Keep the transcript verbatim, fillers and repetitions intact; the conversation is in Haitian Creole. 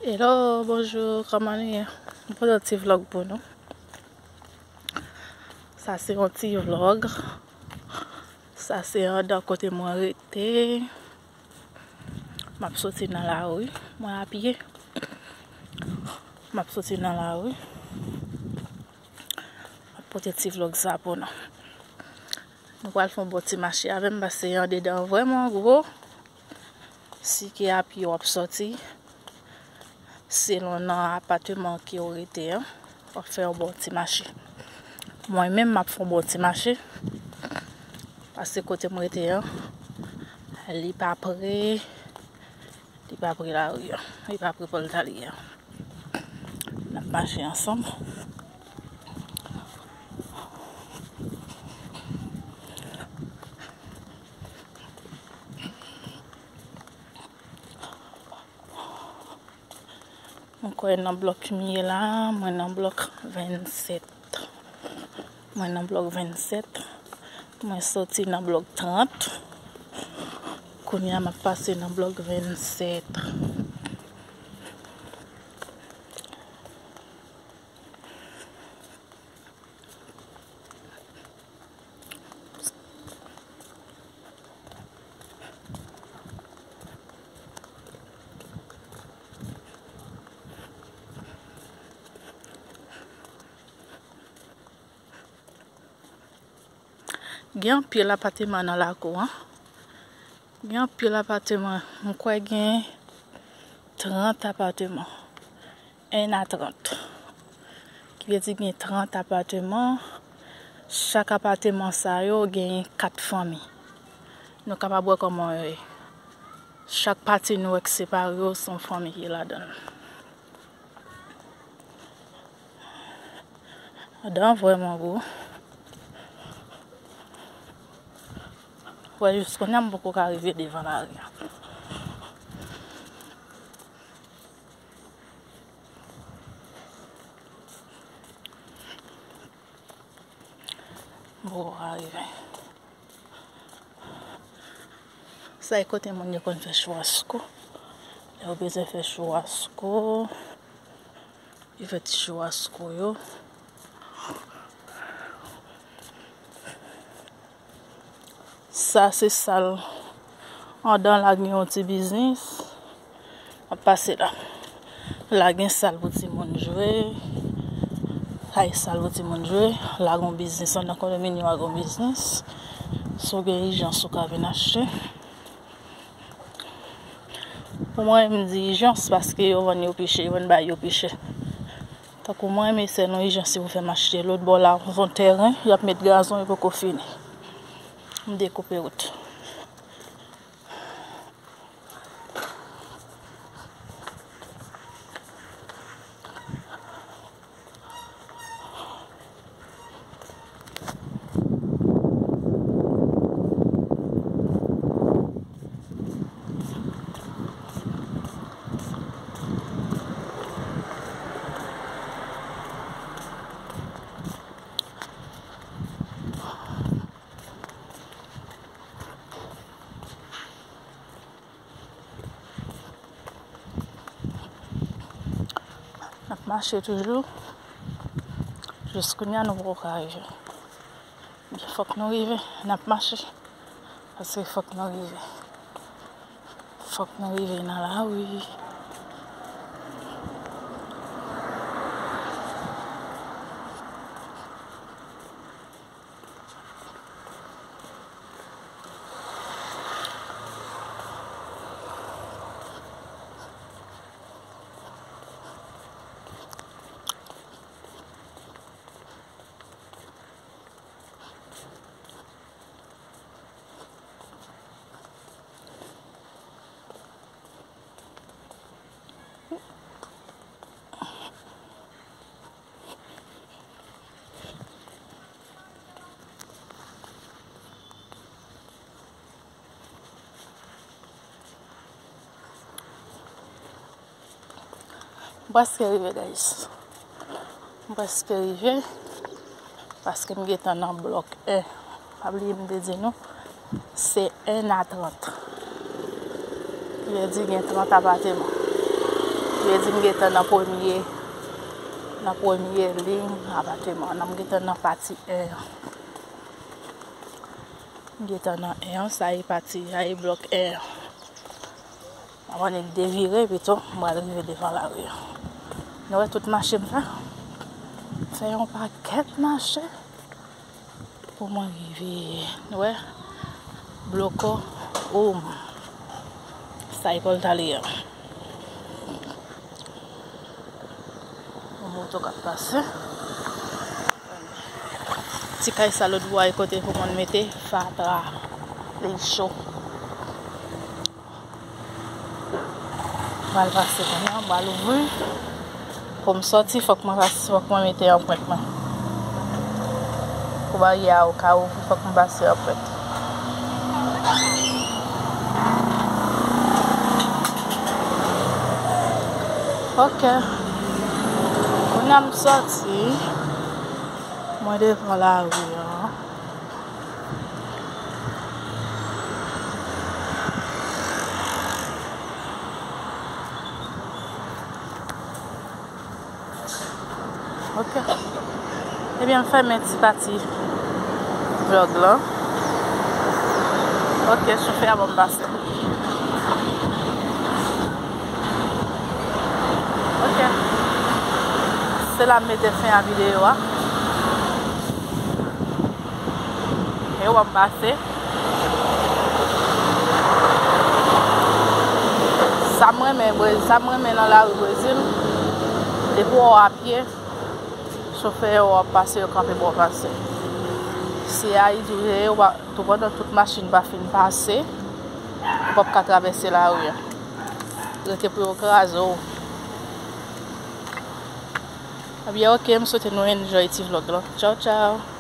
Hello, bonjou, kòman nou ye? M pote yon ti vlòg pou nou. Sa se yon ti vlòg. Sa se anndan kote mwen rete. M ap soti nan lari. Mwen apye. M ap soti nan lari. M ap pote ti vlòg sa pou nou. Nou pral fè yon bon ti mache avè m, paske andedan an vrèman gwo. Si ke apye w ap soti, selon nan apateman ke w rete an, w ap fè yon bon ti mache. Mwen menm, m ap fè yon bon ti mache, paske kote m rete an, li pa pre, li pa pre lari an, li pa pre pòltalye an. N ap mache ansanm. Mwen kwè nan blòk m ye la, mwen nan blòk vennsèt. Mwen nan blòk vennsèt. Mwen soti nan blòk trant. Kounye a m ap pase nan blòk vennsèt. Gen anpil apateman nan lakou an. Gen anpil apateman. M kwè gen trant apateman. En a trant. Ki vle di gen trant apateman. Chak apateman sa yo genyen kat fanmi. Nou kapab wè kòman yo ye. Chak pati nou wè k separe yo, se yon fanmi ki ladan l. Anndan an vrèman gwo. Wè, jiskounye a m poko ka rive devan lari a. M poko ka rive. Sa e kote moun yo konn fè chouwasko. Lè yo bezwen fè chouwasko, yo fè ti chouwasko yo. Sa se sal. Anndan la gen yon ti biznis. M ap pase la. La gen sal pou timoun jwe. Kay sal pou timoun jwe. La gen yon biznis anndan kondominyòm la, gen yon biznis. Si w gen ijans, ou ka vin achte. Pou mwen, m di ijans paske yo vann yo pi chè, yo vann bagay yo pi chè. Tankou mwen, m eseye nan ijans pou fè m achte. Lòt bò la, yon tèren, y ap met gazon, yo poko fini. M dekoupe wout. N ap mache toujou. Jiskounye a nou poko ka rive. Men fòk nou rive, n ap mache. Paske fòk nou rive. Fòk nou rive nan lari. M prèske rive, guys. M prèske rive. Paske m gentan nan blòk en. Pa bliye m te di nou, se en a trant. Ki vle di gen trant apateman. Yo di m gentan nan premye, nan premye liy apateman an. M gentan nan pati en an. M gentan nan en an, sa e pati, sa e blòk en an. Avan nèg devire, pito, m pral rive devan lari an. Nou wè tout mache m fè? Fè yon pakèt mache pou mwen rive, nou wè, bloko, oum. Sa e pòl tale an. Yon moto k ap pase. Ti kay sa lòt bò a, e kote pou moun mete fatra. Li cho. M pral pase kounye a, m pral ouvri. Pou m sòti, fòk mwen pase, fòk mwen mete anprent mwen. Pou baryè a ou ka ouvri, fòk mwen pase anprent. Ok. Kounye a m sòti. Mwen devan lari an. Ok. Ebyen, m fèmen ti pati vlòg lan. Ok, chofè a ban m pase. Ok. Se la m mete fen a videyo a. E w ap pase. Sa m renmen Brezil, sa m renmen nan lari Brezil, depi w a pye, chofè yo w ap pase, yo kanpe ba w pase. Si Ayiti w ye, w a, tou pandan tout machin pa fin pase, ou p ap ka travèse lari a. Rete pou yo kraze w. Ebyen, ok, m swete nou enjoy ti vlòg lan. Tchaw, tchaw.